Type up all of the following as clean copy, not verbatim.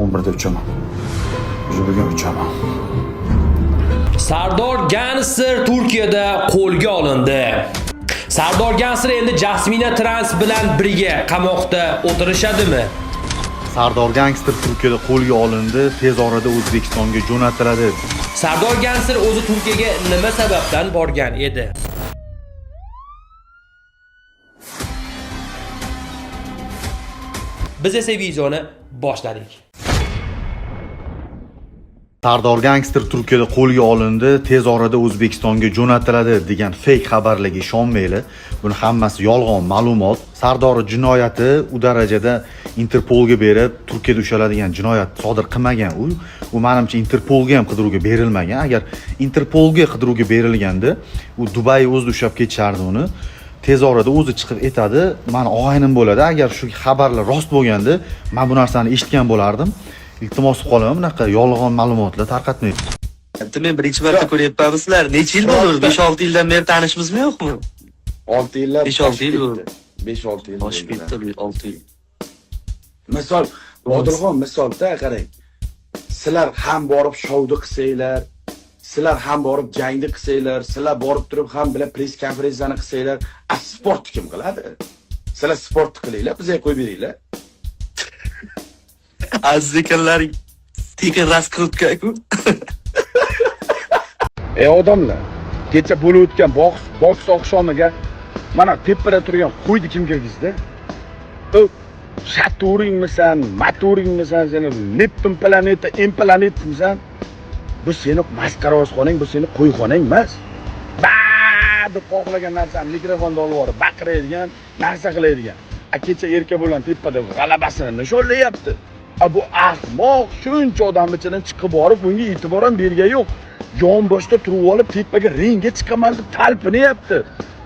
11da uchaman. Уже bugun uchaman. Sardor Gangster Turkiyada qo'lga olindi. Sardor Gangster endi Jasmina Trans bilan birga qamoqda o'tirishadimi? Sardor Gangster Turkiyada qo'lga olindi, tez orada O'zbekistonga jo'natiladi. Sardor Gangster o'zi Turkiyaga nima sababdan borgan edi? Biz esa videoni boshladik. Sardor Gangster Turkiyada qo'lga olindi, tez orada O'zbekistonga jo'natiladi degan fake xabarlarga ishonmanglar. Buni hammasi yolg'on ma'lumot. Sardor jinoyati u darajada Interpolga berib, Turkiyada ushaladigan jinoyat sodir qilmagan u. U menimcha Interpolga ham qidiruvga berilmagan. Agar Interpolga qidiruvga berilganda, u Dubay o'zida ushlab ketishardi uni. Tez orada o'zi chiqib aytadi, mani og'aynim bo'ladi. Agar shu xabarlar rost bo'lganda, men bu narsani eshitgan bo'lardim. Iltimos qilib qolaman, bunaqa yolg'on ma'lumotlar tarqatmang. Endi men birinchi marta ko'ryapman sizlar. Necha yil bo'ldi? 5-6 yildan beri tanishmizmi yo'qmi? 6 yillab 5-6 yil bo'ldi. 5-6 yil. Oshib ketdi 6 yil. Misol, Odilxon misolda qarang. Sizlar ham borib shouda qilsanglar, sizlar ham borib jangni qilsanglar, sizlar borib turib ham bilan press konferensiyani qilsanglar, a sportni kim qiladi? Sizlar sportni qilinglar, bizga qo'yib beringlar. Aziz ekanlar tekin раскрутка-ku. Ey odamlar, kecha bo'lib o'tgan boks oqshomiga mana tepada turgan qo'yni kim kirgizdi? O shaturingmisan, maturingmisan, seni Neptun planeta, M planetamisan? Bu seni masqarozxonang, bu seni qo'yxonang emas. Ba deb xohlagan narsani mikrofonda olib borib baqiradigan, narsa qiladigan. A kecha erka bilan tepada g'alabasini nishonlayapti. A bu ahmoq shuncha odam ichidan chiqib borib bunga e'tibor ham bergan yo'q. Yonboshda turib olib tepaga ringga chiqaman deb talpinyapti.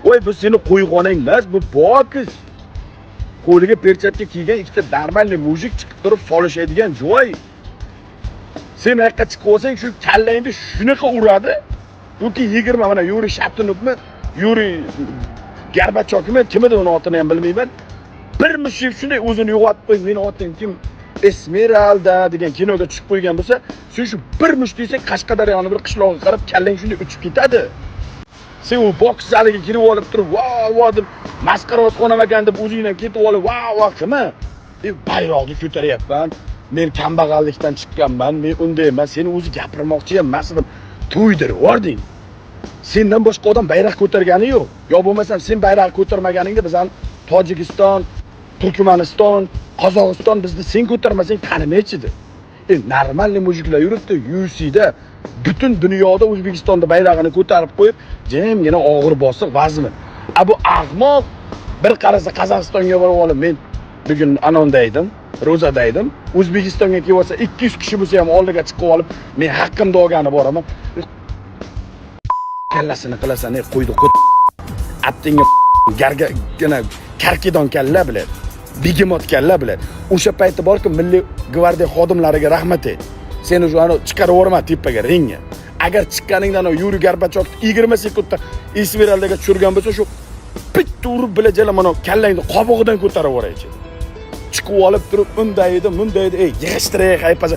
Voy bu seni qo'yxonang emas, bu boks. Qo'liga perchatka kiygan ikkita нормальный мужик chiqib turib solishadigan joy. Sen u yoqqa chiqib olsang shu kallangni shunaqa uradi. Yoki 20 mana Yuriy Shatunovmi, Yuriy Gorbachevmi, kim edi uni otini ham bilmayman. Bir mushuk shunday o'zini yo'qotib qo'yib, meni otim kim? Esmeralda degan kinoga tushib qo'ygan bo'lsa, sen shu bir musht desang Qashqadaryoni bir qishlog'iga qarab kallang shunday uchib ketadi. Sen u boks zaliga kirib olib turib, va va deb masqarozxonam ekan deb o'zingdan ketib olib, va va qilma. E, bayroqni ko'taryapman. Men kambag'allikdan chiqqanman, men unday emas, seni o'zi gapirmoqchi ham emas edim. To'ydirib yubording. Sendan boshqa odam bayroq ko'targani yo'q. Yo bo'lmasam sen bayroq ko'tarmaganingda bizani Tojikiston, Turkmaniston, Qozog'iston bizni sen ko'tarmasang tanimaychi edi. E, нормальный мужик lar yuribdi UFC'da butun dunyoda O'zbekistonda bayrog'ini ko'tarib qo'yib, jimgina og'ir bosiq vazmi. A bu ahmoq bir qarasa Qozog'istonga borib olib, men bugun anonda edim, ro'zada edim. O'zbekistonga kelib olsa 200 kishi bo'lsa ham oldiga chiqib olib, men haqqimni olgani boraman. Kallasini qilasan, ey qo'ydi qo'y. Attingga gargana karkidon kalla biladi. Begemot kalla biladi. O'sha payti borku Milliy gvardiya xodimlariga rahmat ayt. Seni shu ani chiqarib yuborma tepaga ringga. Agar chiqqaningdan Yuriy Gorbachevni 20 sekundda Esmeraldaga tushirgan bo'lsa, shu bitta urib bilajala mana kallangni qobig'idan ko'tarib yuboraychi. Chiqib olib turib unday edi, bunday edi, ey yig'ishtiray haypasa.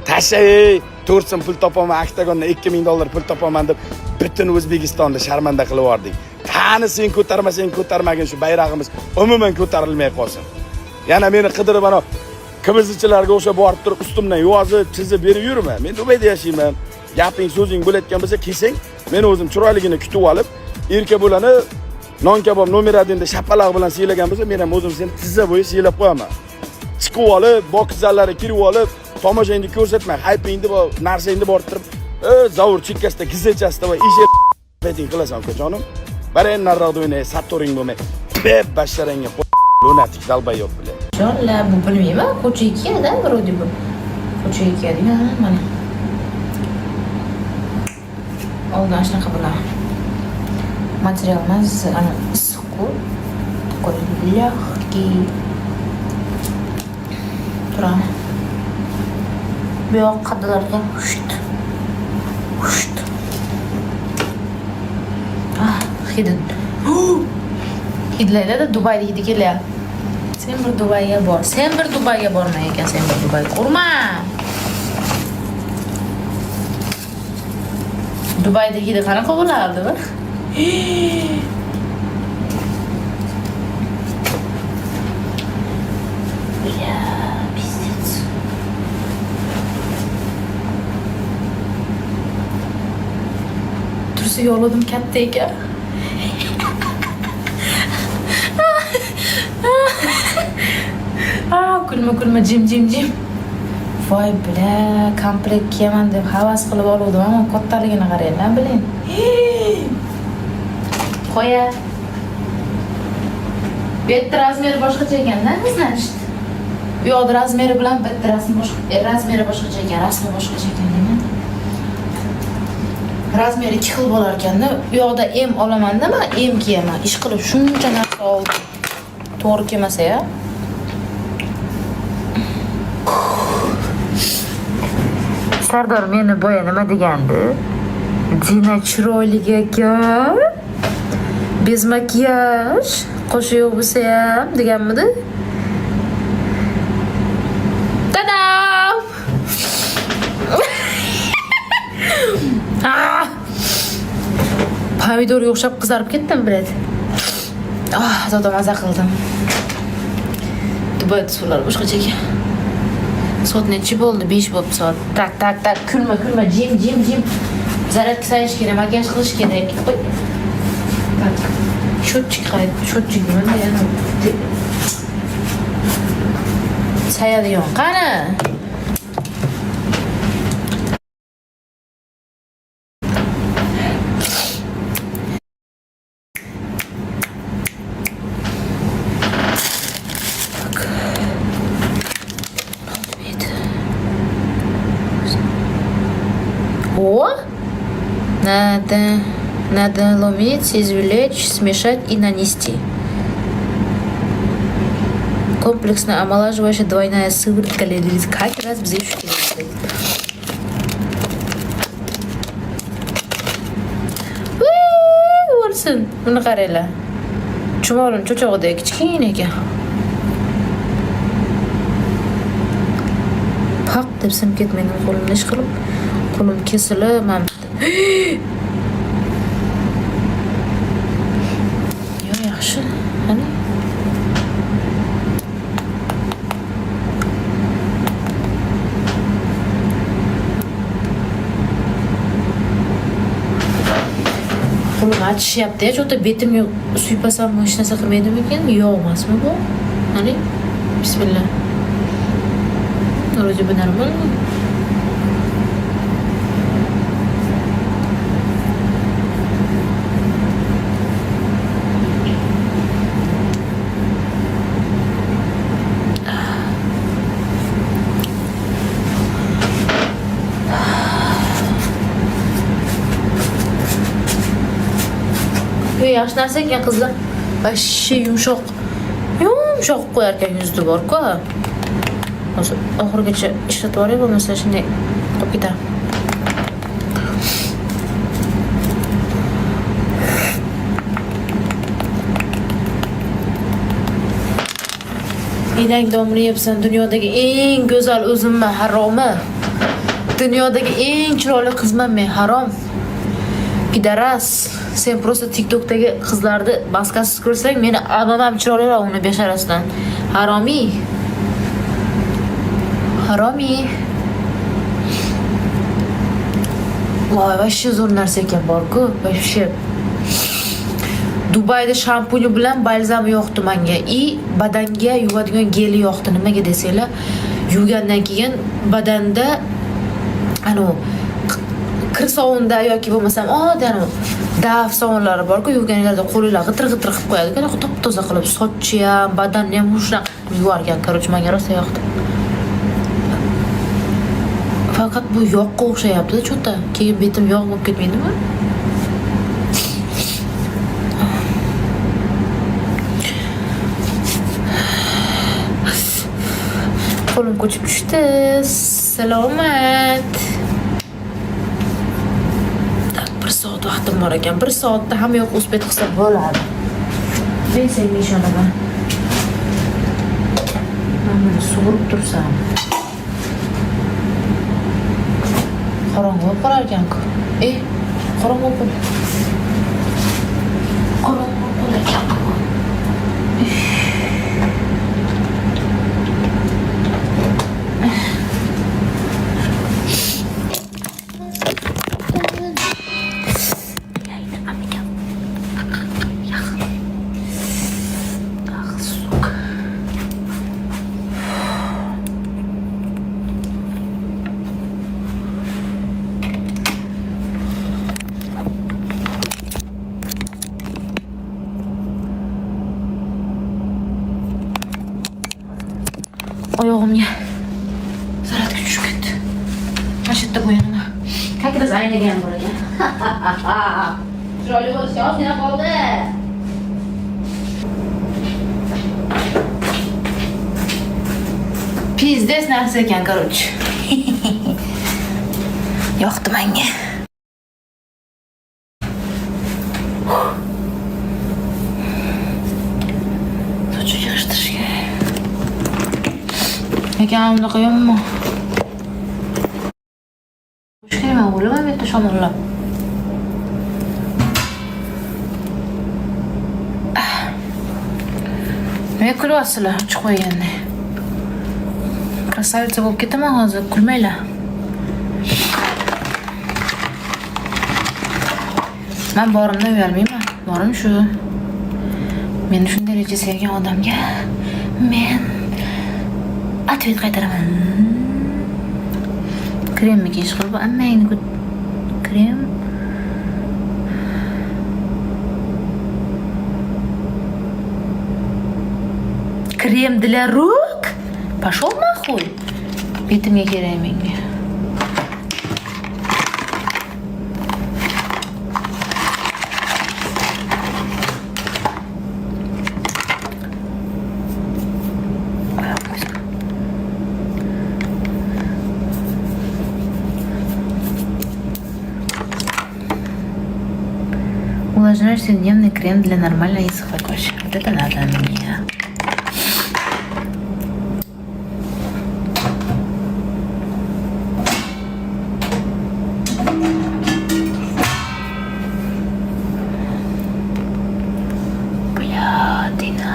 Tashay, 4 so'm pul topaman, oktagondan 2000 dollar pul topaman deb butun O'zbekistonni sharmanda qilib yubording. Qani sen ko'tarmasang ko'tarmagin shu bayrog'imiz umuman ko'tarilmay qolsin. Yana meni qidirib ana kibizchilarga o'xshab borib turib ustimdan yozib, chizib berib yurma. Men Dubayda yashayman. Gaping, so'zing bo'layotgan bo'lsa kelsang, men o'zim chiroyligini kutib olib, erka bo'lani non kabob nomer 1 da shapaloq bilan siylagan bo'lsa, men ham o'zim seni tizza bo'yi siylab qo'yaman. Chiqib olib, boks zallariga kirib olib, tomoshangni ko'rsatmay, haypingni va narsangni borib turib, zavur chekkasida, gizechasida va eshak beting qilasan ukajonim. Bara endi nariroqda o'ynay, satoring bo'lmay, beb basharangga lunatik долбоёб bilan. Jonla, bu bilmayman, ko'chaga keladi, вроде бы. Ko'chaga keladi, ha, mana. Oldin shunaqa bo'ladi. Material emas, ana issiq-ku. Такой легкий. Turadi. Bu yoq qaddalarga husht. Husht. Ah, hidi. Hidlaydi-da, Dubayda hidi kelyapti. Sen bir Dubayga bor. Sen bir Dubayga bormay ekan, sen bir Dubay ko'rma. Dubaydagida qanaqa bo'lardi bu? Бля, пиздец. Tursa yo'ladim katta ekan. Ah, kulma kulma, jim jim jim. Voy бля, komplekt kiyaman deb havas qilib oluvdim, ammo kattaligini qaranglar, biling. Qo'ya. Bu yerda razmeri boshqacha ekanda, значит. Bu yoqda razmeri bilan bu yerda rasmi boshqa, razmeri boshqacha ekan, rasmi boshqacha ekan deyman. Razmeri ikki xil bo'lar ekanda, u yoqda M olamanda man M kiyaman. Ish qilib shuncha narsa oldim. To'g'ri kelmasa-ya. Sardor meni boya nima degandi? Dina chiroyli ekan. Без макияж, qoshi yo'q bo'lsa ham deganmidi? Tadam! Ah! Pomidorga o'xshab qizarib ketdim, блядь. Ah, zoda maza qildim. Dubayda suvlar boshqacha ekan. Soat nechi bo'ldi? 5 bo'ldi soat. Так, так, так, kulma, kulma, jim, jim, jim. Zaryadka sayish kerak, makiyaj qilish kerak. Qo'y. Так. Счетчик qayt, счетчик nima yana? Sayadigan qani? Так. Bet. О! Надо ломить, извлечь, смешать и нанести. Комплексно омолаживающая двойная сыворотка для лица. Как раз bizga shu kerak. Bo'lsin. Buni qaranglar. Chumolin cho'chog'idek kichkina ekan. Paq deb sinib ketmaydi qo'limda ish qilib. Qo'lim kesilib, mana bitta. Yo, yaxshi. Qani? Qo'lim achishyapti-ya, что-то betimga suypasam hech narsa qilmaydimikin? Yo'q emasmi bu? Qani? Bismillah. Вроде бы нормально. Yo, yaxshi narsa ekan qizlar. Вообще yumshoq. Yumshoq qilib qo'yar ekan yuzni bor-ku. Hozir oxirigacha ishlatib yuboray, bo'lmasa shunday qolib ketadi. Enang domini yebsan, dunyodagi eng go'zal o'zimman, haromi. Dunyodagi eng chiroyli qizman men, harom. Пидарас, sen просто TikTokdagi qizlarni maskasiz ko'rsang, meni amam ham chiroyliroq uni besharasidan. Haromiy. Haromiy. Voy, вообще zo'r narsa ekan bor-ku, вообще. Dubayda shampuni bilan balzam yoqdi menga и badanga yuvadigan geli yoqdi. Nimaga desanglar, yuvgandan keyin badanda anu kir sovunda yoki bo'lmasam oddiy anu Dove sovunlari bor-ku, yuvganinglarda qo'linglar g'itir-g'itir qilib qo'yadi-ku, anaqa top-toza qilib, sochni ham, badanni ham shunaqa qilib yuvargan. Короче, menga rosa yoqdi. Faqat bu yoqqa o'xshayapti-da, что-то. Keyin betim yog' bo'lib ketmaydimi? Qo'lim ko'chib tushdi. Salomat. Так, bir soat vaqtim bor ekan. Bir soatda hamma yoq успеть qilsa bo'ladi. Men senga ishonaman. Sug'urib tursam. Qorong'i bo'lib qolar ekan-ku. E, qorong'i bo'lib qolar. Qorong'i bo'lib qolar ekan-ku. Ах, сука. Oyog'imga zaryadka tushib ketdi. Mana shu yerda qo'yaman. Как раз aynaga ham bor ekan. Chiroyli bo'lishga ozgina qoldi. Пиздец narsa ekan, короче. Yoqdi menga. Sochni yig'ishtirish kerak. Lekin unaqa yomon. Kerak, man o'laman bu yerda shamollab. Nimaga kulyapsizlar ochib qo'yganda? Красавица bo'lib ketaman hozir, kulmanglar. Man borimdan uyalmayman. Borim shu. Meni shunday reja sevgan odamga men ответ qaytaraman. Kremniki ish qilib, ammangni krem. Крем для рук? Пошел нахуй. Betimga kerak menga. Увлажняющий дневный крем для нормальной и сухой кожи. Вот это надо мне. Бля, Дина.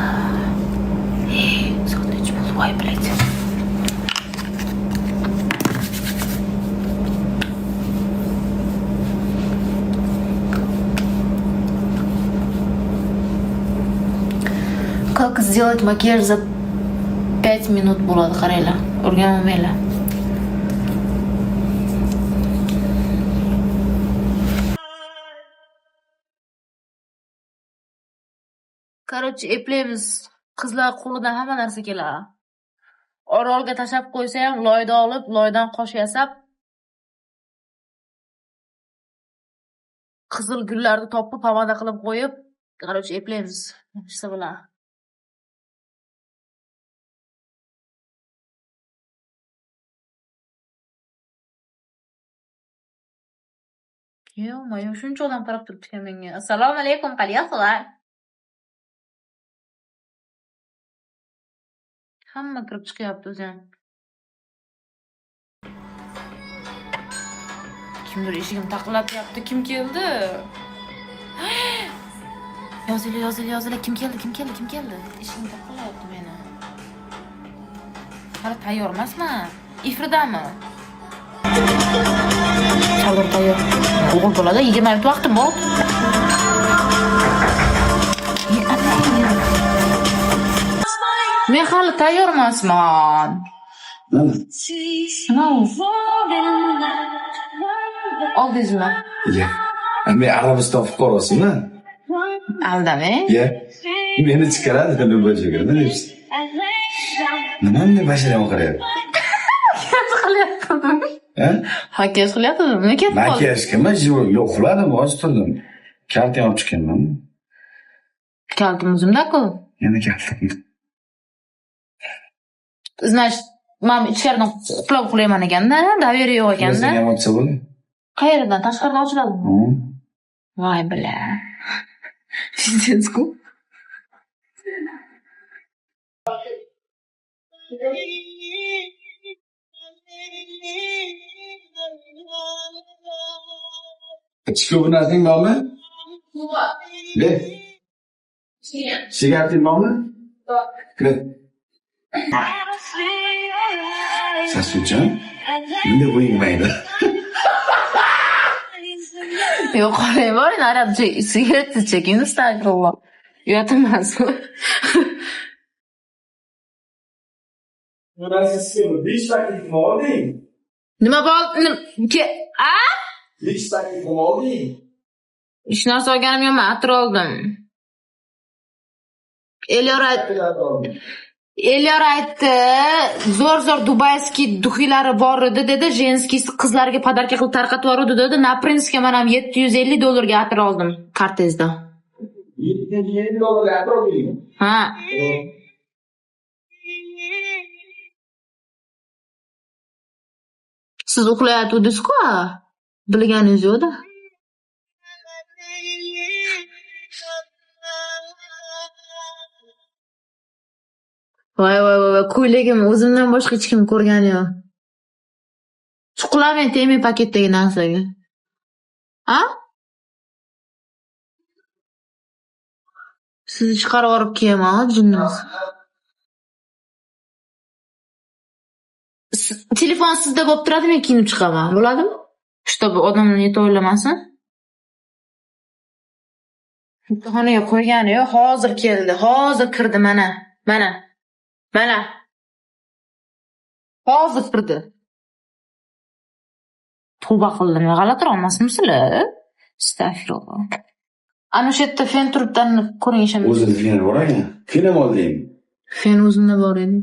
Ey, soat nechi bo'ldi? Voy, блядь. Как сделать макияж за 5 минут bo'ladi, qaranglar. O'rganolmanglar. Короче, eplaymiz. Qizlar qo'lidan hamma narsa keladi. Orolga tashlab qo'ysa ham loyda olib, loydan qosh yasab, qizil gullarni topib, pomada qilib qo'yib, короче, eplaymiz. Ishsa bo'ladi. Ё-моё, shuncha odam qarab turibdi ekan menga. Assalomu alaykum, qalayapsizlar? Hamma kirib chiqyapti o'zi ham. Kimdir eshigimni taqillatyapti. Kim keldi? Yozinglar, yozinglar, yozinglar. Kim keldi? Kim keldi? Kim keldi? Eshigimni taqillayapti meni. Hali tayyor emasman. Efirdami? Sardor tayyor. O'g'il bolada 20 minut vaqtim bor. E, adang. Men hali tayyor emasman. Nima u? Oldingizmi? Ya. Men Arabiston fuqarosiman. Aldamang. Ya. Meni chiqaradi nima joyga, nima deysiz? Nima bunday basharam qarayapti? Qilyaptim. Ha? Makiyaj qilyaptimi? Nima ketib qoldi? Makiyaj qilma, yo'q, uxladim, hozir turdim. Kalta olib chiqqanman. Kaltim o'zimda-ku. Yana kalta. Значит, man ichkaridan qutlab uxlayman ekanda, доверие yo'q ekanda. O'zing ham ochsa bo'ladi. Qayerdan? Tashqaridan ochiladimi? Hı. Voy бля. Пиздец-ku. Ichki bu narsang bormi? Be. Sigareting bormi? Kir. Sasuvchan, bunday qo'ymaydi. Yo'q, qarang, boring, arab sigareta cheking, astag'firulloh. Uyat emasmi? Bu narsa sizga 5 taklif olding. Nima bor? A? 5 taklif olding. Hech narsa olganim yo'q, men atir oldim. Elyor aytdi, zo'r-zo'r dubayskiy duxilari bor edi dedi, женский qizlarga подарка qilib tarqatib yubordi dedi. Na Prince'ga men ham $750 ga atir oldim Kortezda. $750 ga atir olding. Ha. Siz uxlayotgandingiz-ku, bilganingiz yo'q-da. Voy voy voy, ko'ylagim o'zimdan boshqa hech kim ko'rgani yo'q. Chuqlamang, tegmang paketdagi narsaga. A? Sizni chiqarib olib kiyaman, jinnimiz. Telefon sizda bo'lib turadi, men kiyinib chiqaman. Bo'ladimi? Чтобы odamlar yetib o'ylamasin. Xonaga qo'ygani yo'q, hozir keldi, hozir kirdi mana. Mana. Mana. Hozir kirdi. Tavba qildim, g'alatiroq emasmisizlar? Astag'firulloh. Ana o'sha yerda fen turibdi, ko'ring isham. O'zida fen bor ekan. Fen ham oldingmi? Fen o'zimda bor edi.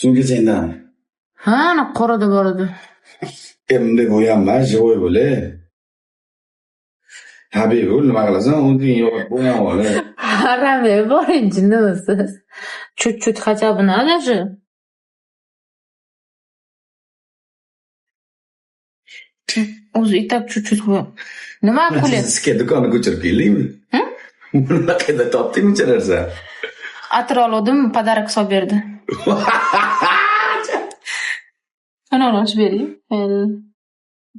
Sumkachangdan. Ha, ana qorada bor edi. Bunday bo'yanma, живой bo'l. Tabiiy bo'l, nima qilasan? O'zing yo'q, bo'yan ol. Haram, boring, jinnimisiz? Чуть-чуть хотя бы надо же. O'zi и так чуть-чуть. Nima kulyapsiz? Sizga do'konni ko'chirib keldingmi? Buni qayerda topding buncha narsa? Atir oldim, подарок solib berdi. Mana uni ochib bering.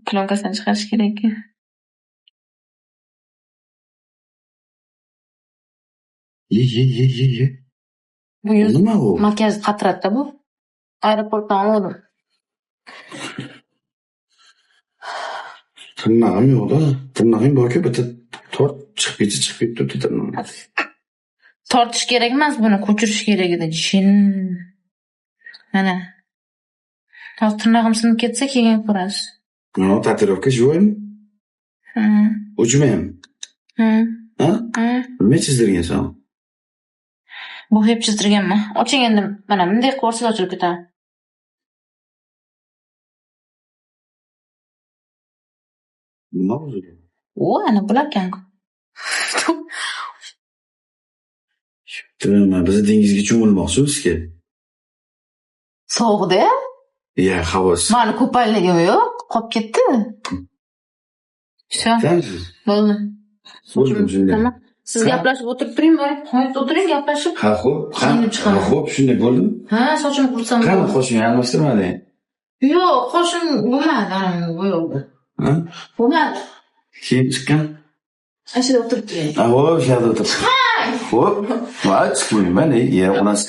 Plonkasini chiqarish kerak. Ye ye ye ye ye. Bu yuz nima bu? Makiyaj qatiradida bu. Aeroportdan oldim. Tirnog'im yo'q-da. Tirnog'ing bor-ku, bitta tort chiqib ketsa chiqib ketdi tirnog'im. Tortish kerak emas, buni ko'chirish kerak edi. Jin. Mana. Hozir tirnog'im sinib ketsa keyin ko'rasiz. No, tatuirovka живойmi? Ha. Uchmi ham? Ha. Ha? Ha. Nima chizdirgansan? Bo'yab chizdirganman. Oching endi, mana bunday qilib ko'rsangiz ochilib ketadi. Nima o'zi? O, ana bularkan-ku. Nima, bizni dengizga cho'milmoqchimizki? Sovuqda? Ya, havo. Mani ko'payligim yo'q, qolib ketdi. Всё. Bo'ldi. Bo'ldi shunday. Tamam. Siz gaplashib o'tirib turing, boring. Qo'yib o'tiring, gaplashib. Ha, xo'p. Ha, xo'p, shunday bo'ldimi? Ha, sochimni qursam. Qani qoshingni almashtirmading? Yo'q, qoshim bo'lmadi, ana bu yo'q. Ha? Bo'lmadi. Kiyim chiqqan? Ana shu yerda o'tirib turing. Ha, xo'p, shu yerda o'tirib. Xo'p. Va chiqmayman, ya, onasi.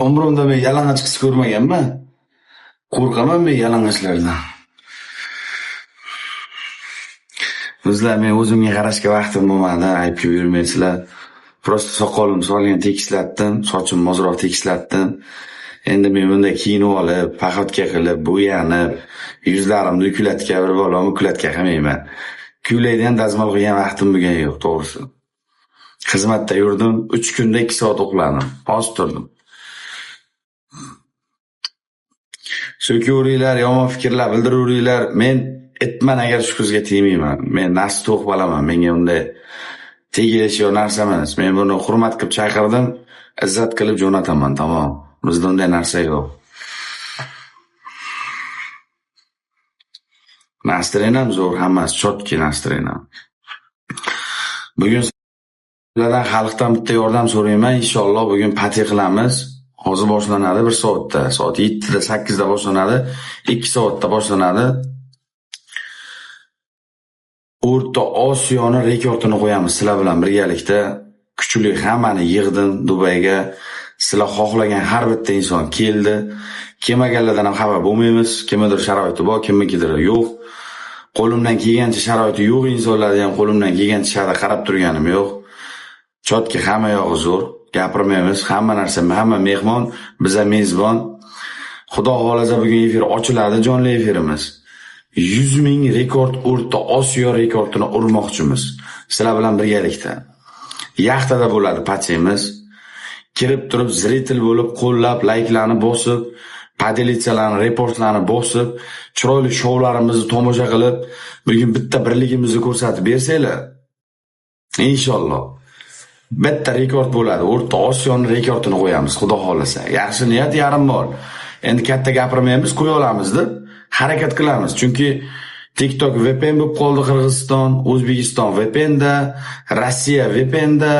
Umrimda men yalang'och qiz ko'rmaganman. Qo'rqaman men yalang'ochlardan. Bizlar men o'zimga qarashga vaqtim bo'lmadi, aybga buyurmaysizlar. Prosta soqolimni solgan tekislatdim, sochimni ozroq tekislatdim. Endi men bunday kiyinib olib, paxotka qilib, bo'yanib, yuzlarimni ukulatka bir bolam ukulatka qilmayman. Kuylaydi ham dazmol qilgan vaqtim bo'lgan yo'q, to'g'risi. Xizmatda yurdim, 3 kunda 2 soat uxladim. Hozir turdim. So'kaveringlar, yomon fikrlar bildiraveringlar. Men etman agar shu qizga tegmayman. Men nafsi to'q bolaman. Menga unday tegilish yo narsa emas. Men buni hurmat qilib chaqirdim, izzat qilib jo'nataman, tamom. Bizda unday narsa yo'q. Nastrenam zo'r, hammasi chotki nastrenam. Bugun sizlardan, xalqdan bitta yordam so'rayman. Inshaalloh bugun pati qilamiz. Hozir boshlanadi 1 soatda. Soat 7da, 8da boshlanadi. 2 soatda boshlanadi. O'rta Osiyoni rekordini qo'yamiz sizlar bilan birgalikda. Kuchli hammani yig'dim Dubayga. Sizlar xohlagan har bitta inson keldi. Kelmaganlardan ham xafa bo'lmaymiz. Kimnidir sharoiti bor, kimnikidir yo'q. Qo'limdan kelgancha sharoiti yo'q insonlarni ham qo'limdan kelgancha sharda qarab turganim yo'q. Chotki hamma yog'i zo'r, gapirmaymiz. Hamma narsa, hamma mehmon, biza mezbon. Xudo xohlasa bugun efir ochiladi, jonli efirimiz. 100 ming rekord, O'rta Osiyo rekordini urmoqchimiz. Sizlar bilan birgalikda. Yaxtada bo'ladi patimiz. Kirib turib, zritel bo'lib, qo'llab, layklarni bosib, podelitsiyalarni, reportlarni bosib, chiroyli shoularimizni tomosha qilib, bugun bitta birligimizni ko'rsatib bersanglar, inshaalloh bitta rekord bo'ladi. O'rta Osiyoning rekordini qo'yamiz, Xudo xohlasa. Yaxshi niyat yarim mol. Endi katta gapirmaymiz, qo'ya olamiz deb harakat qilamiz. Chunki TikTok VPN bo'lib qoldi Qirg'iziston, O'zbekiston VPNda, Rossiya VPNda.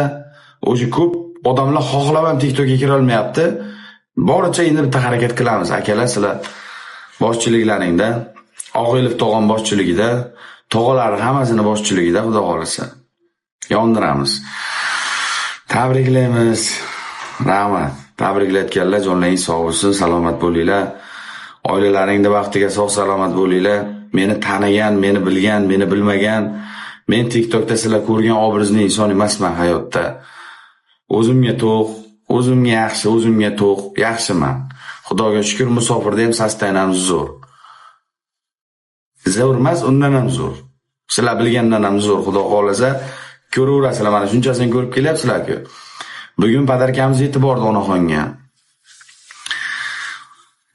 O'sha ko'p odamlar xohlab ham TikTokga kira olmayapti. Boricha endi bitta harakat qilamiz, akalar, sizlar boshchiliklaringda, Og'ilov tog'am boshchiligida, tog'alar hammasini boshchiligida, Xudo xohlasa yondiramiz. Tabriklaymiz. Rahmat. Tabriklayotganlar jonlaringiz sog' bo'lsin, salomat bo'linglar. Oilalaringda baxtiga sog' salomat bo'linglar. Meni tanigan, meni bilgan, meni bilmagan, men TikTokda sizlar ko'rgan obrazni inson emasman hayotda. O'zimga to'q, o'zimga yaxshi, o'zimga to'q, yaxshiman. Xudoga shukr, musofirda ham sostaynamiz zo'r. Zo'r emas, undan ham zo'r. Sizlar bilgandan ham zo'r, Xudo xohlasa ko'raverasizlar, mana shunchasini ko'rib kelyapsizlar-ku. Bugun podarkamiz yetib bordi onaxonga.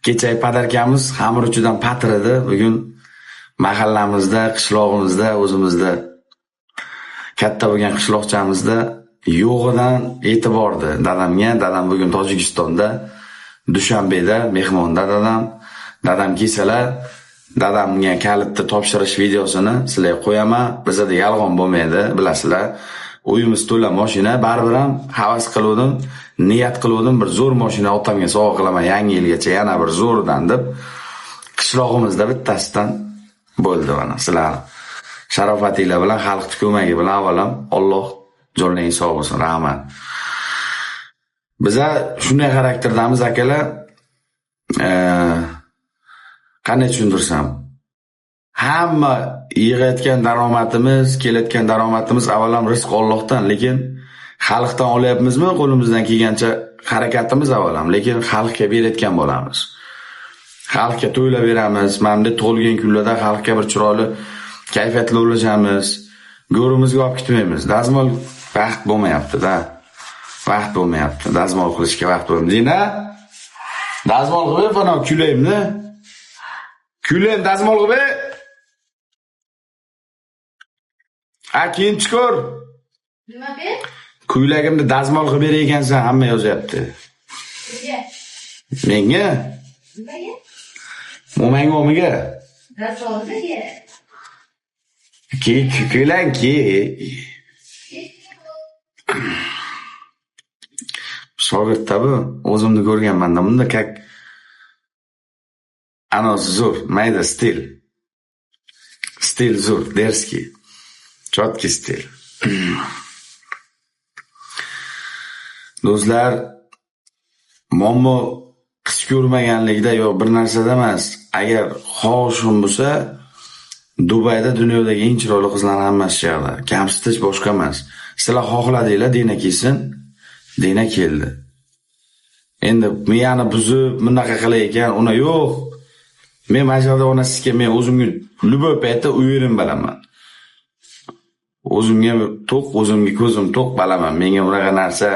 Kecha podarkamiz xamir uchidan patir edi. Bugun mahallamizda, qishlog'imizda, o'zimizda katta bo'lgan qishloqchamizda yo'g'idan yetib bordi dadamga. Dadam bugun Tojikistonda, Dushanbeda mehmonda dadam. Dadam kelsalar, dadamga kalitni topshirish videosini sizlarga qo'yaman. Bizda yolg'on bo'lmaydi, bilasizlar. Uyimiz to'la mashina, baribir ham havas qiluvdim, niyat qiluvdim, bir zo'r mashina otamga sovg'a qilaman yangi yilgacha, yana bir zo'rdan deb. Qishlog'imizda bittasidan bo'ldi mana. Sizlar sharofatinglar bilan, xalqning ko'magi bilan avvalam Alloh jonlaringiz sog' bo'lsin, rahmat. Biza shunday xarakterdamiz akalar. Qanday tushuntirsam, hamma yig'ayotgan daromadimiz, kelayotgan daromadimiz avvalam rizq Allohdan, lekin xalqdan olyapmizmi, qo'limizdan kelgancha harakatimiz avvalam, lekin xalqqa berayotgan bo'lamiz. Xalqqa to'ylab beramiz. Mana bunday tug'ilgan kunlarda xalqqa bir chiroyli kayfiyatli ulashamiz. Go'rimizga olib ketmaymiz. Dazmol vaqt bo'lmayapti-da. Vaqt bo'lmayapti. Dazmol qilishga vaqt bo'lmaydi. Dina, dazmol qilib, ana kulayimni. Kulayim, dazmol qilib. A keyin chiqur. Nima ber? Kuylagimni dazmol qilib ber ekansan, hamma yozyapti. Kimga? Menga? Nimaga? Mo'manga, o'miga. Dazmolga. Ki kuylang ki. Shogirdda bu, o'zimni ko'rganman-da, bunda kak anosi zo'r, mayda stil. Stil zo'r, derski. Chotki stil. Do'stlar, muammo qiz ko'rmaganlikda yo bir narsada emas. Agar xohishim bo'lsa, Dubayda dunyodagi eng chiroyli qizlar hammasi shu yerda. Kamsitish boshqa emas. Sizlar xohladinglar, Dina kelsin. Dina keldi. Endi miyani buzib, bunaqa qilar ekan, uni yo'q. Men mana shu yerda onasiga men o'zimga любой paytda uyerim bilaman. O'zimga to'q, o'zimga ko'zim to'q bilaman. Menga bunaqa narsa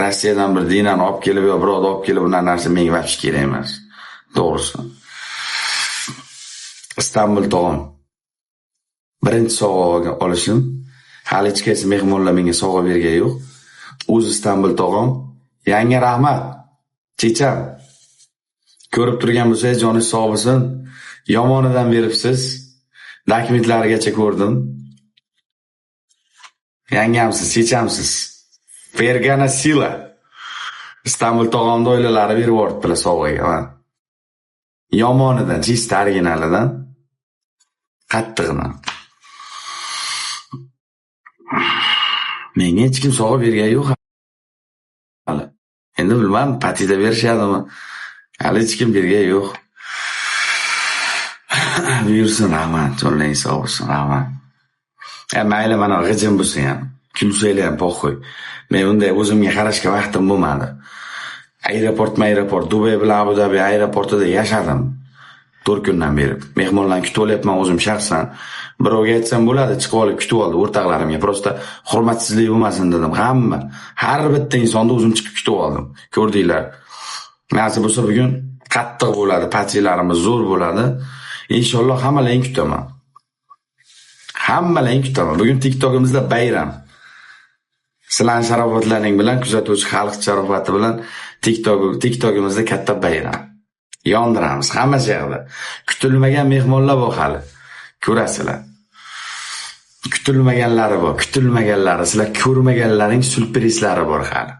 Rossiyadan bir Dinani olib kelib yo birovni olib kelib bunaqa narsa menga vobshe kerak emas. To'g'risi. Istanbul tog'im. Birinchi sovg'a olishim. Hali hech qaysi mehmonlar menga sovg'a bergani yo'q. O'zi Istanbul tog'im. Yangi rahmat. Checham. Ko'rib turgan bo'lsangiz, joningiz sog' bo'lsin. Yomonidan beribsiz. Dokumentlarigacha ko'rdim. Yangamsiz, chechamsiz. Fergana Sila. Istanbul tog'imni oilalari berib yuboribdilar sovg'aga. Mana. Yomonidan, chista originalidan, qattig'idan. Menga hech kim sovg'a bergani yo'q hali. Endi bilmadim, patida berishadimi? Hali hech kim bergani yo'q. Buyursin, rahmat, jonlaring sog' bo'lsin, rahmat. Mayli, mana g'ijim bo'lsin ham. Kulsanglar ham poxoy. Men bunday o'zimga qarashga vaqtim bo'lmadi. Aeroport, Dubay bilan Abu Dabi aeroportida yashadim. 4 kundan beri. Mehmonlarni kutib olyapman o'zim shaxsan. Birovga aytsam bo'ladi, chiqib olib kutib oldi o'rtoqlarimga. Prosta hurmatsizlik bo'lmasin dedim. Hamma, har bitta insonni o'zim chiqib kutib oldim. Ko'rdinglar. Nasib bo'lsa bugun qattiq bo'ladi, patilarimiz zo'r bo'ladi. Inshaalloh hammalaringni kutaman. Hammalaringni kutaman. Bugun TikTokimizda bayram. Sizlarning sharofatlaring bilan, kuzatuvchi xalq sharofati bilan TikTokimizda katta bayram. Yondiramiz hamma yerda. Kutilmagan mehmonlar bor hali. Ko'rasizlar. Kutilmaganlari bor, kutilmaganlari, sizlar ko'rmaganlaring syurprizlari bor hali.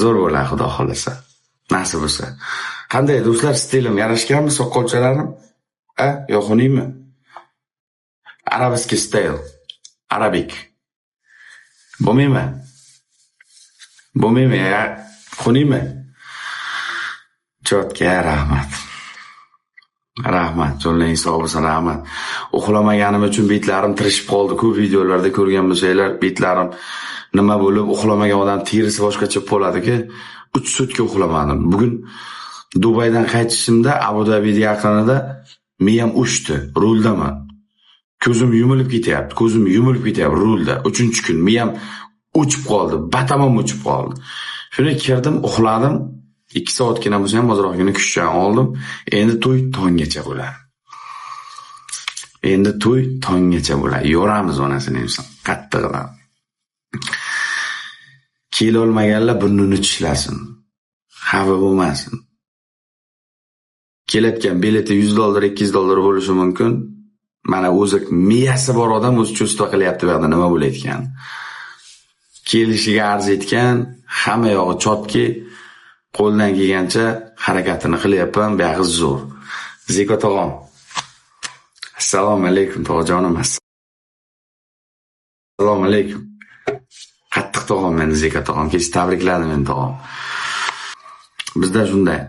Zo'r bo'ladi, xudo xolasa. Nasib bo'lsa. Qanday do'stlar, stilim yarashganmi soqolchalarim? A, yo xuniymi? Arabskiy style. Arabik. Bo'lmaymi? Bo'lmaymi ya? Xuniymi? Chotga rahmat. Rahmat, jonlaring sog' bo'lsin, rahmat. Uxlamaganim uchun betlarim tirishib qoldi. Ko'p videolarda ko'rgan bo'lsanglar, betlarim nima bo'lib, uxlamagan odam terisi boshqacha bo'ladi-ku. 3 sutka uxlamadim. Bugun Dubaydan qaytishimda Abu Dabida yaqinida miyam uchdi, ruldaman. Ko'zim yumilib ketyapti, ko'zim yumilib ketyapti rulda. 3-kun miyam o'chib qoldi, batamom o'chib qoldi. Shuni kirdim, uxladim. 2 soatgina bo'lsa ham ozroqgina kuchdan oldim. Endi to'y tonggacha bo'ladi. Endi to'y tonggacha bo'ladi. Yoramiz onasini inson qattig'idan. Kela olmaganlar burnini tishlasin. Xafa bo'lmasin. Kelayotgan bileti $100, $200 bo'lishi mumkin. Mana o'zi miyasi bor odam o'zi чувство qilyapti bu yoqda nima bo'layotgan. Kelishiga arz etgan, hamma yog'i chotki, qo'ldan kelgancha harakatini qilyapman, buyog'i zo'r. Ziko tog'am. Assalomu alaykum tog'ajonim. Assalomu alaykum. Qattiq tog'am meni Ziko tog'am. Kecha tabrikladi meni tog'am. Bizda shunday.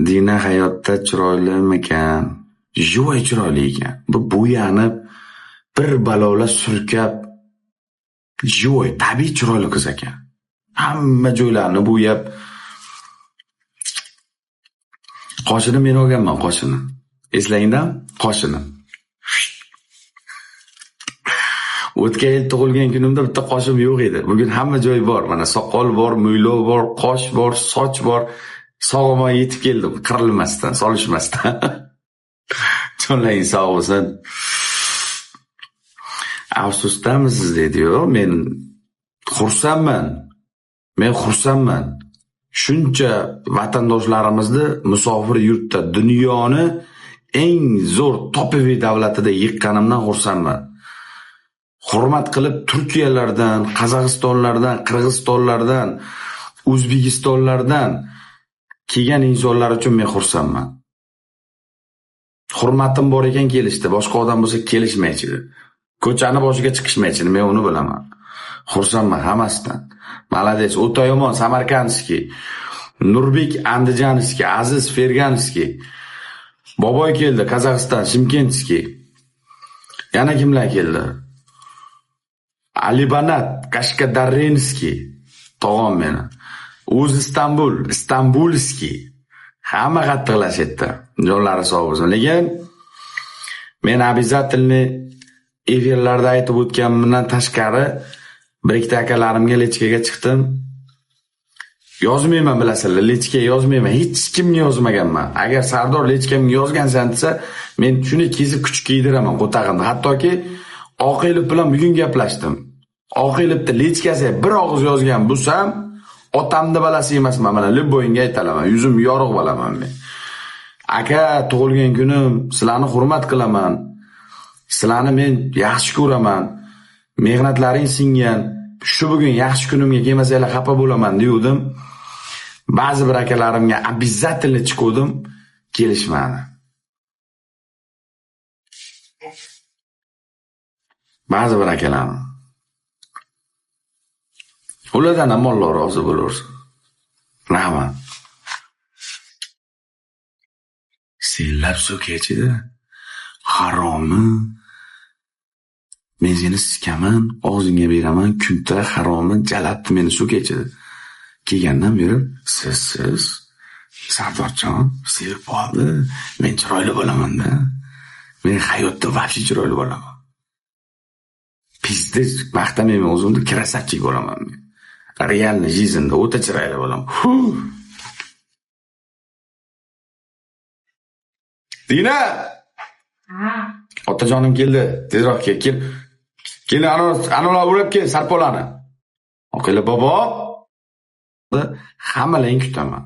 Dina hayotda chiroylimikan? Juda chiroyli ekan. Bu bo'yanib, bir balolar surkab, juda tabiiy chiroyli qiz ekan. Hamma joylarini bo'yab, qoshini men olganman, qoshini. Eslangdan qoshini. O'tgan yil tug'ilgan kunimda bitta qoshim yo'q edi. Bugun hamma joy bor. Mana soqol bor, mo'ylov bor, qosh bor, soch bor. Sog'-omon yetib keldim, qirilmasdan, solishmasdan. Jonlaring sog' bo'lsin. Afsusdamisiz dedi. Yo'q, men xursandman. Men xursandman. Shuncha vatandoshlarimizni musofir yurtda, dunyoni eng zo'r topiviy davlatida yiqqanimdan xursandman. Hurmat qilib Turkiyalardan, Qozog'istonlardan, Qirg'izistonlardan, O'zbekistonlardan kelgan insonlar uchun men xursandman. Hurmatim bor ekan kelishdi, boshqa odam bo'lsa kelishmaydi. Ko'chani boshiga chiqishmaydi, men uni bilaman. Xursandman hammasidan. Malades, o'ta yomon Samarkandskiy, Nurbek Andijanskiy, Aziz Ferganskiy, Boboy keldi Qozog'iston, Shimkentskiy. Yana kimlar keldi? Alibanat Qashqadarrenskiy, tog'am meni. O'zi Istanbul, Istanbulskiy. Hamma qattiqlashyapti. Jonlari sog' bo'lsin. Lekin men обязательно efirlarda aytib o'tganimdan tashqari bir ikkita akalarimga lechkaga chiqdim. Yozmayman, bilasizlar, lechka yozmayman, hech kimga yozmaganman. Agar Sardor lechkamga yozgansan desa, men shuni kesib kuch kiydiraman qo'tag'imda. Hattoki Oqilov bilan bugun gaplashdim. Oqilovda lechkasiga bir og'iz yozgan bo'lsam, otamni balasi emasman, mana Libboyinga aytalaman, yuzim yorug' bo'laman men. Aka, tug'ilgan kunim, sizlarni hurmat qilaman. Sizlarni men yaxshi ko'raman. Mehnatlaring singan. Shu bugun yaxshi kunimga kelmasanglar xafa bo'laman degandim. Ba'zi bir akalarimga обязательно chiquvdim, kelishmadi. Ba'zi bir akalarni. Ulardan ham Alloh rozi bo'laversin. Rahmat. Senlab so'kachida haromi. Men seni sikaman, og'zingga beraman, kunta haromi jalabdi meni so'kachida. Kelgandan beri siz Sardorjon sevib qoldi. Men chiroyli bo'laman-da. Men hayotda вообще chiroyli bo'laman. Пиздец, maqtamayman o'zimni, красавчик bo'laman men. Реальный жизнь da o'ta chiroyli bo'laman. Dina! Ha. Otajonim keldi. Tezroq kel, kel. Kel, anavlar urib kel, sarpolani. Oqila bobo. Hammalaring kutaman.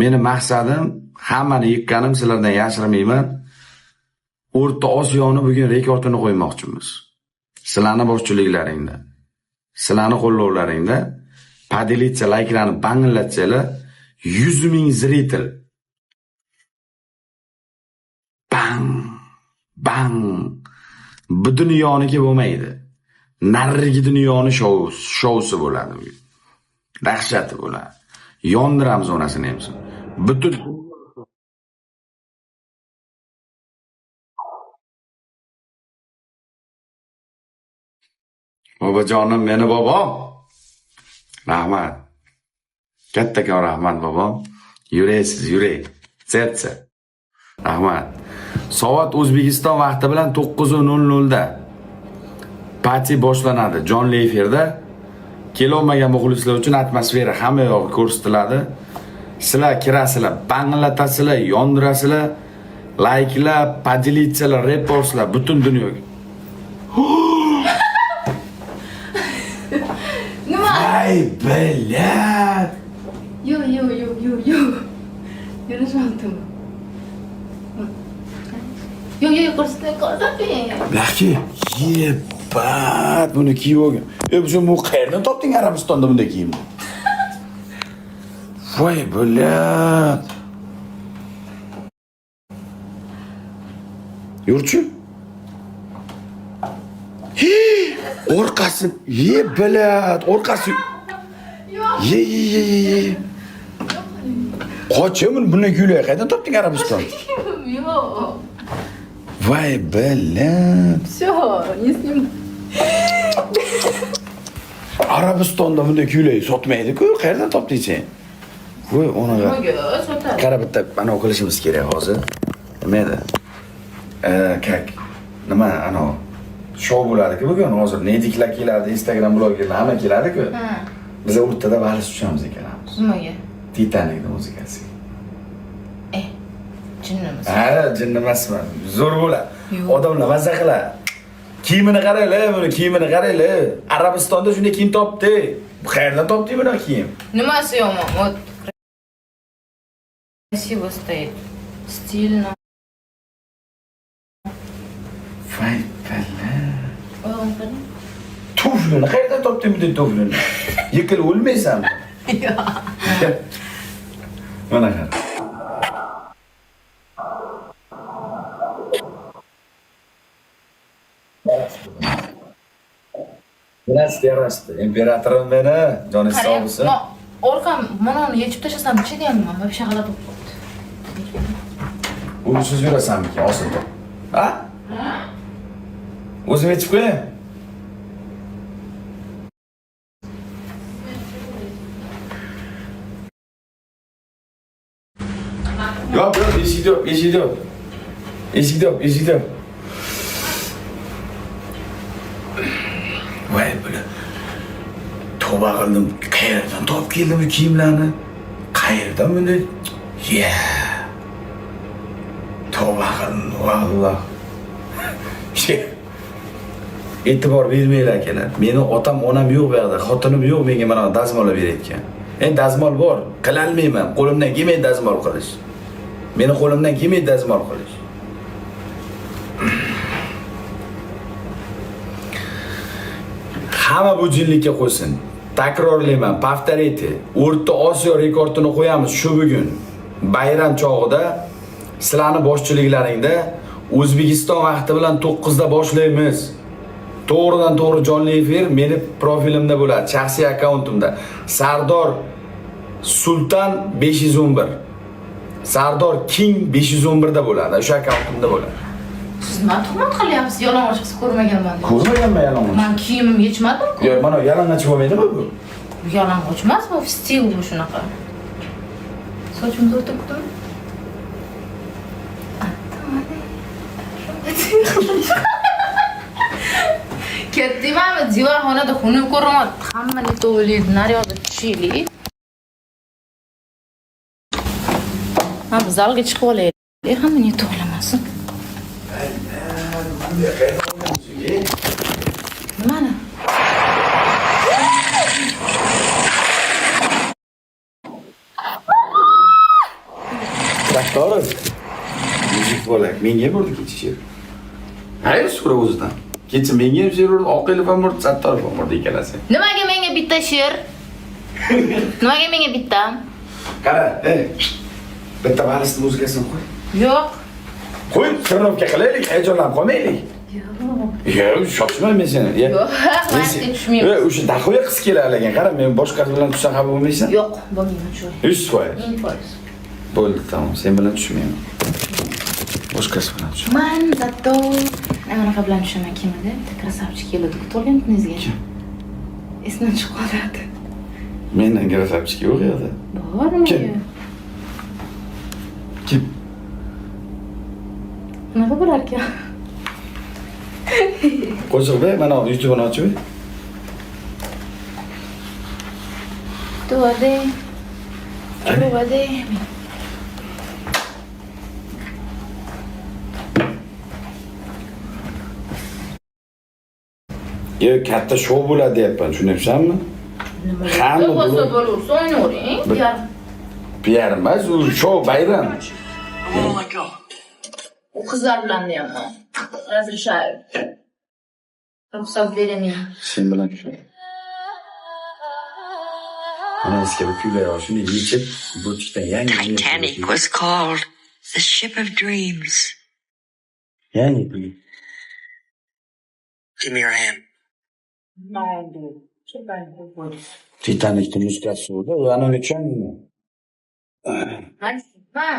Meni maqsadim hammani yiqqanim, sizlardan yashirmayman. O'rta Osiyoni bugun rekordini qo'ymoqchimiz. Sizlarning boshchiliklaringda, sizlarning qo'llovlaringda поделиться, layklarni banglatsanglar 100 ming зритель. Bang, bang. Bu dunyoniki bo'lmaydi. Narigi dunyoni shousi bo'ladi bugun. Dahshati bo'ladi. Yondiramiz onasini emsin. Butun bobojonim, meni bobom. Rahmat. Kattakon rahmat bobom. Yuraksiz, yurak. Sertsa. Rahmat. Soat O'zbekiston vaqti bilan 9:00 da pati boshlanadi. Jonli efirda. Kelolmagan muxlislar uchun atmosfera hamma yog'i ko'rsatiladi. Sizlar kirasizlar, banglatasizlar, yondirasizlar, layklar, поделиться-lar, repostlar butun dunyoga. Nima? Ay, блядь. Yo, yo, yo, yo, yo. Yarashmadim. Yo, yo, ko'rsatmang, ko'rsatmang. Laki, yebat, buni kiyib olgan. Bu qayerdan topding Arabistonda bunday kiyimni? Voy, блядь. Yurchi. Orqasi, ye, блядь, orqasi. Ye, ye, ye, ye, ye. Qochim, buni kuylar qayerdan topding Arabiston? Yo'q. Voy, блядь. Всё, не снимай. Arabistonda bunday kuylar sotmaydi-ku, qayerdan topding sen? Voy, onaga. Nimaga sotadi? Qara, bitta ana qilishimiz kerak hozir. Nima edi? Как nima ana shou bo'ladi-ku bugun hozir. Nediklar keladi, Instagram blogerlar hamma keladi-ku. Biz o'rtada vals tushamiz ikkalamiz. Nimaga? Titanikning muzikasi. Jinnimiz. Ha, jinni emasman. Zo'r bo'ladi. Yo'q. Odamlar mazza qiladi. Kiyimini qaranglar, buni kiyimini qaranglar. Arabistonda shunday kiyim topdi. Qayerdan topding bunaqa kiyim? Nimasi yomon? Вот красиво стоит. Стильно. Voy, bala. Oyog'ini qarang. Tuflini qayerdan topding bunday tuflini? Yiqilib o'lmaysanmi? Yo'q. Mana qara. Yarashdi, yarashdi. Imperatorim meni, joningiz sog' bo'lsin. Qarang, orqam mana uni yechib tashlasam-chi deyapman, вообще g'alati bo'lib qoldi. Unisiz yurasanmikin, osilda? Ha? O'zim yechib qo'yay. Yop, yop, eshikni yop, eshikni yop. Eshikni yop, eshikni yop. Voy, bular. Tavba qildim. Qayerdan topib keldim bu kiyimlarni? Qayerdan bunday? Ya. Tavba qildim, valloh. E'tibor bermanglar akalar. Meni otam, onam yo'q bu yoqda, xotinim yo'q menga mana dazmol olib berayotgan. Endi dazmol bor, qilolmayman. Qo'limdan kelmaydi dazmol qilish. Meni qo'limdan kelmaydi dazmol qilish. Hamma bu jinlikka qo'ysin. Takrorlayman, повторите. O'rta Osiyo rekordini qo'yamiz shu bugun. Bayram chog'ida sizlarning boshchiliklaringda O'zbekiston vaqti bilan 9 da boshlaymiz. To'g'ridan to'g'ri jonli efir meni profilimda bo'ladi, shaxsiy akkauntimda. Sardor Sultan 511. Sardor King 511 da bo'ladi. O'sha akkauntimda bo'ladi. Siz nima tuhmat qilyapsiz? Yalang'och qiz ko'rmaganman deb. Ko'rmaganman yalang'och. Man kiyimimni yechmadim-ku. Yo'q, mana yalang'och bo'lmaydimi bu? Yalang'och emas, bu stil bu shunaqa. Sochim zo'r to'kdim. Ketdimami divanxonada xunuk ko'rinyapti. Hamma ne to'g'ri, naryoqda tushaylik. Ha, biz zalga chiqib olaylik, hamma ne to'g'lamasin. Nimani? Traktorov. Muzik bola, menga ham urdi kecha she'r. Hayır, so'ra o'zidan. Kecha menga ham she'r urdi, Oqilov ham urdi, Sattorov ham urdi ikkalasi. Nimaga menga bitta she'r? Nimaga menga bitta? Qara, ey. Bitta valisni muzikasini qo'y. Yo'q. Qo'y, trenirovka qilaylik, hayajonlanib qolmaylik. Yo'q. Yo'q, shoshma men seni. Yo'q, man tushmayman. Yo'q, o'sha dahoya qiz keladi lekin qara, men boshqasi bilan tushsam xafa bo'lmaysan? Yo'q, bo'lmayman shu. 100%. 1000%. Bo'ldi, tamom, sen bilan tushmayman. Boshqasi bilan tush. Man zato anaqa bilan tushaman kim edi? Bitta krasavchi keladi, kutib olgan Kim? Esdan chiqib qoladi. Mendan krasavchik yo'q yo'qda. Bormi? Kim? Kim? Qanaqa bo'larkan? Qo'shiq ber, mana YouTube'ni ochib ber. Tuvade. Tuvade. Yo'q, katta shou bo'ladi deyapman, tushunyapsanmi? Hamma Bo'lsa bo'laversa o'ynavering. PR emas, u shou bayram. U qizlar bilan deyapman. Разрешаю. Ruxsat beraman. Sen bilan tushaman. Mana eski bu kuylar shuni yechib, butikdan yangi Titanic was called the ship of dreams. Yangi kuy. Give me your hand. Titanic'ni muzikasi edi, ana uni tushundingmi? Ha.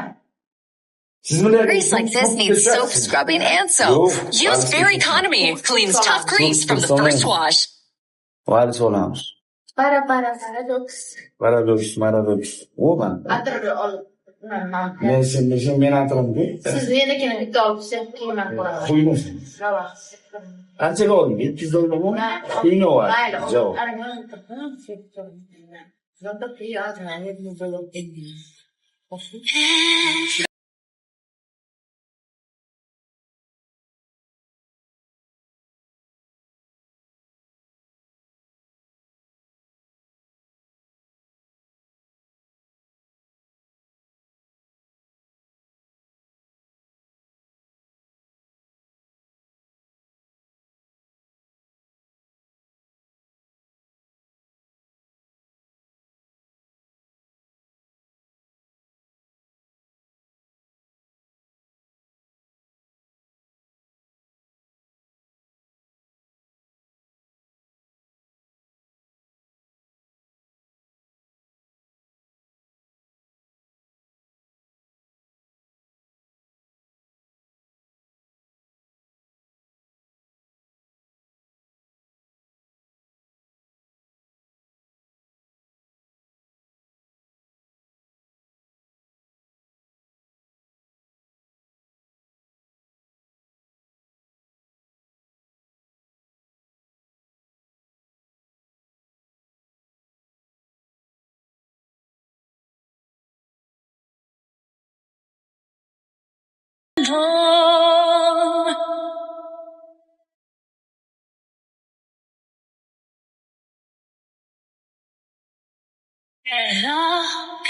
Siz bilan Grease like this needs soap scrubbing and soap. Yo'q. Use Fairy Economy. Cleans tough grease from the first wash. Vals olamiz. Para para paradoks. Paradoks, paradoks. O man. Atirni olib. Men sen sen men atirimku. Siz menikini bitta olib keyin man ko'raman. Quyni. Qanchaga olding? 700 dollarmi? Quyni var. Mayli. Javob.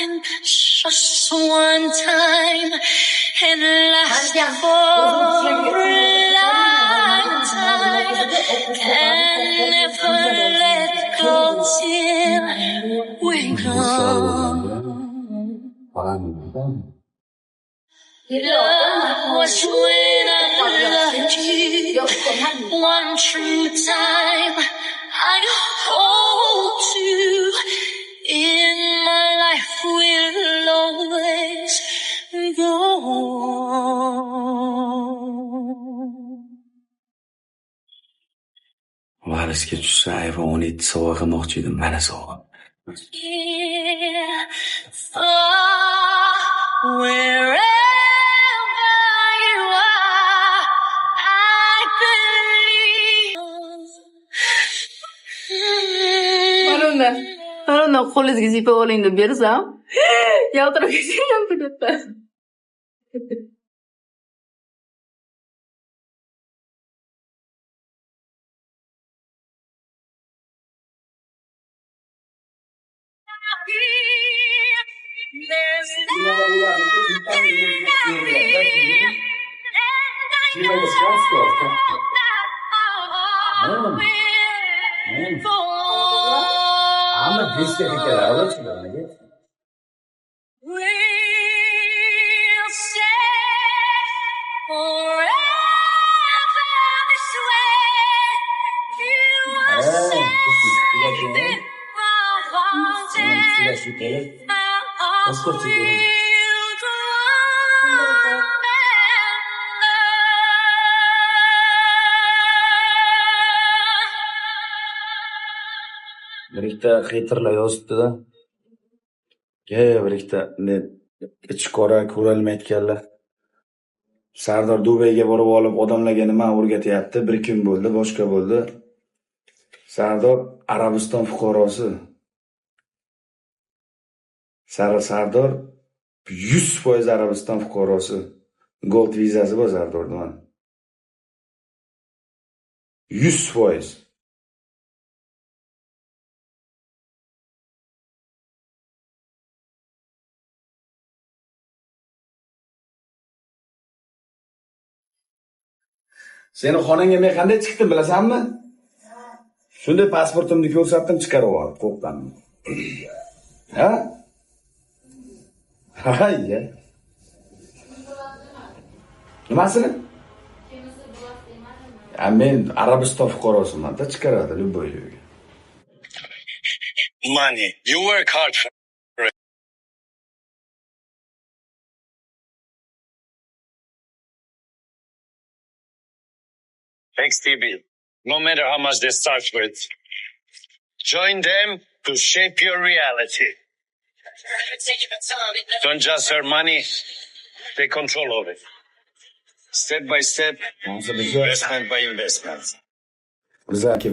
And just one time and last for a lifetime and never let go till we're gone. Love was when I loved you. One true time I hold to in my life will always go on. Varisga tushsa, iPhone 17 sovg'a qilmoqchi edim. Mana sovg'a. Yeah. For wherever you are, I believe. Mana undan, mana undan qo'lingizga siypab oling deb bersam, yaltirab ketgan bitta. There's nothing I fear, and I know that all will go on. We'll stay forever this way. You are safe in my heart, and my heart will go on and on. Bir ikkita haterlar yozibdi-da. Bir ikkita ichi qora ko'rolmayotganlar. Sardor Dubayga borib olib odamlarga nima o'rgatyapti? Bir kun bo'ldi, boshqa bo'ldi. Sardor Arabiston fuqarosi. Sardor 100% Arabiston fuqarosi. Gold vizasi bor Sardorda mana. 100%. Seni xonangga men qanday chiqdim bilasanmi? Shunday pasportimni ko'rsatdim, chiqarib yubordi, qo'rqqandim. Ha? Hayya. Nimasini? Ya men Arabiston fuqarosiman-da, chiqaradi любой yerga. Money. You work hard for it. XTB. No matter how much they start with. Join them to shape your reality. Don't just earn money, take control of it. Step by step, investment by investment. Bizlarga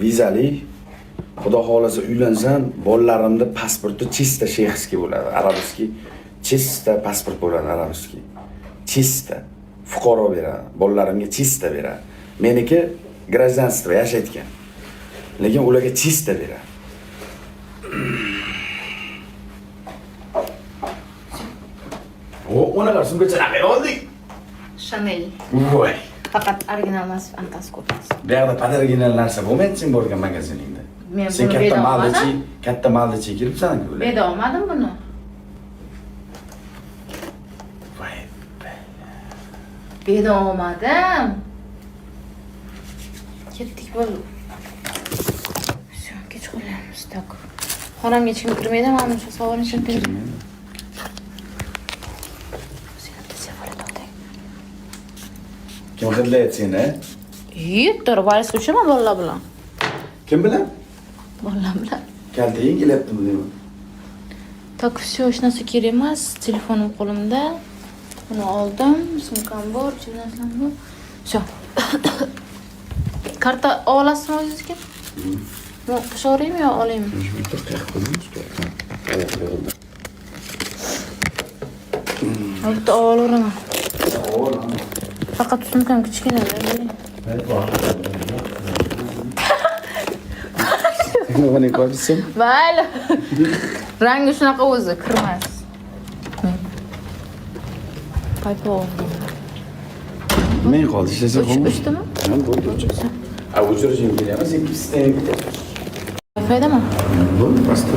vizali, Xudo xohlasa uylansam, bolalarimni pasporti чисто shexskiy bo'ladi, arabskiy, чисто pasport bo'ladi, arabskiy. Чисто fuqaro beradi, bolalarimga чисто beradi. Meniki гражданство yashayotgan. Lekin ularga чисто beradi. O, unaqa sumkachalarni oldik. Chanel. Voy. Faqat original emas, anqasi kopiyasi. Bu yoqda podoriginal narsa bo'lmaydi sen borgan magaziningda. Men Sen buni katta beda maldichi, olmadim. katta maldichi kiribsan-ku. Beda olmadim buni. Voy. Beda olmadim. Ketdik bo'ldi. Всё, kech qolyapmiz. Так. Xonamga hech kim kirmaydi, mana shu savolni Kirmaydi. Kim hidlaydi seni? Yettir, vals uchaman bolalar bilan. Kim bilan? Bolalar bilan. Kaltaging kelyaptimi deyman. Так, всё, hech narsa kerak emas. Telefonim qo'limda. Buni oldim, sumkam bor, ichida narsalar bor. Всё. Karta olasizmi o'zingizga? Tashlaveraymi yo olaymi? Bitta olaveraman. Faqat sumkam kichkina. Nimani ko'rsin? Mayli. Rangi shunaqa o'zi, kirmas. Paypoq oldim. Men qoldi, ishlasa bo'lmaydi. O'chdimi? Ha, bo'ldi, o'chir. A, o'chirishing kerak emas, ikki sistema. Foydami? Bo'ldi, просто.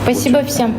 Спасибо всем.